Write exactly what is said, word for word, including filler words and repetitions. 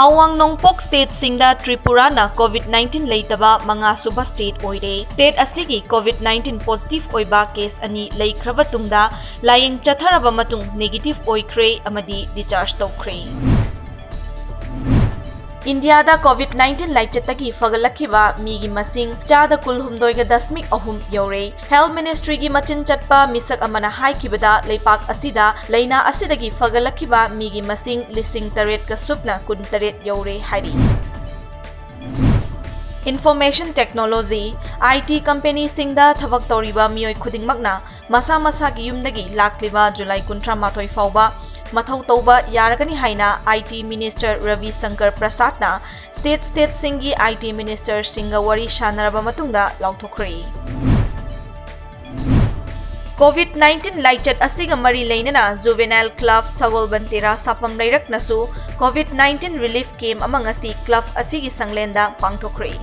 ꯑꯋꯥꯡ ꯅꯣꯡꯄꯣꯛ stateꯁꯤꯡꯗ ꯇ꯭ꯔꯤꯄꯨꯔꯥꯅ COVID nineteen ꯂꯩꯇꯕ ꯃꯉꯥꯁꯨꯕ state ꯑꯣꯏꯔꯦ꯫ State ꯑꯁꯤꯒꯤ COVID nineteen positive ꯑꯣꯏꯕ case ꯑꯅꯤ ꯂꯩꯈ꯭ꯔꯕ ꯇꯨꯡꯗ ꯂꯥꯌꯦꯡ ꯆꯠꯊꯔꯕ ꯃꯇꯨꯡ negative ꯑꯣꯏꯈ꯭ꯔꯦ ꯑꯃꯗꯤ discharge ꯇꯧꯈ꯭ꯔꯦ꯫ ꯏꯟꯗꯤꯌꯥꯗ COVID nineteen ꯂꯥꯏꯆꯠꯇꯒꯤ ꯐꯒꯠꯂꯛꯈꯤꯕ ꯃꯤꯒꯤ ꯃꯁꯤꯡ ꯆꯥꯗ ꯀꯨꯟꯍꯨꯝꯗꯣꯏꯒ ꯗꯁꯃꯤꯛ ꯑꯍꯨꯝ ꯌꯧꯔꯦ꯫ Health Ministryꯒꯤ ꯃꯆꯤꯟ ꯆꯠꯄ ꯃꯤꯁꯛ ꯑꯃꯅ ꯍꯥꯏꯈꯤꯕꯗ, ꯂꯩꯄꯥꯛ ꯑꯁꯤꯗ ꯂꯥꯏꯅꯥ ꯑꯁꯤꯗꯒꯤ ꯐꯒꯠꯂꯛꯈꯤꯕ ꯃꯤꯒꯤ ꯃꯁꯤꯡ ꯂꯤꯁꯤꯡ ꯇꯔꯦꯠꯀ ꯁꯨꯞꯅ ꯀꯨꯟꯇꯔꯦꯠ ꯌꯧꯔꯦ ꯍꯥꯏꯔꯤ꯫ Information Technology, IT companyꯁꯤꯡꯗ ꯊꯕꯛ ꯇꯧꯔꯤꯕ ꯃꯤꯑꯣꯏ ꯈꯨꯗꯤꯡꯃꯛꯅ ꯃꯁꯥ ꯃꯁꯥꯒꯤ ꯌꯨꯝꯗꯒꯤ ꯂꯥꯛꯂꯤꯕ ꯖꯨꯂꯥꯏ ꯀꯨꯟꯊ꯭ꯔꯥ ꯃꯥꯊꯣꯏ ꯐꯥꯎꯕ ꯃꯊꯧ ꯇꯧꯕ ꯌꯥꯔꯒꯅꯤ ꯍꯥꯏꯅ IT Minister Ravi Shankar ꯄ꯭ꯔꯁꯥꯗꯅ state stateꯁꯤꯡꯒꯤ IT ministerꯁꯤꯡꯒ ꯋꯥꯔꯤ ꯁꯥꯟꯅꯔꯕ ꯃꯇꯨꯡꯗ ꯂꯥꯎꯊꯣꯛꯈ꯭ꯔꯦ꯫ COVID nineteen ꯂꯥꯏꯆꯠ ꯑꯁꯤꯒ ꯃꯔꯤ ꯂꯩꯅꯅ Juvenile Club ꯁꯒꯣꯜꯕꯟ ꯇꯦꯔꯥ ꯁꯥꯐꯝ ꯂꯩꯔꯛꯅꯁꯨ COVID nineteen relief camp ꯑꯃ ꯉꯁꯤ club ꯑꯁꯤꯒꯤ ꯁꯪꯂꯦꯟꯗ ꯄꯥꯡꯊꯣꯛꯈ꯭ꯔꯦ꯫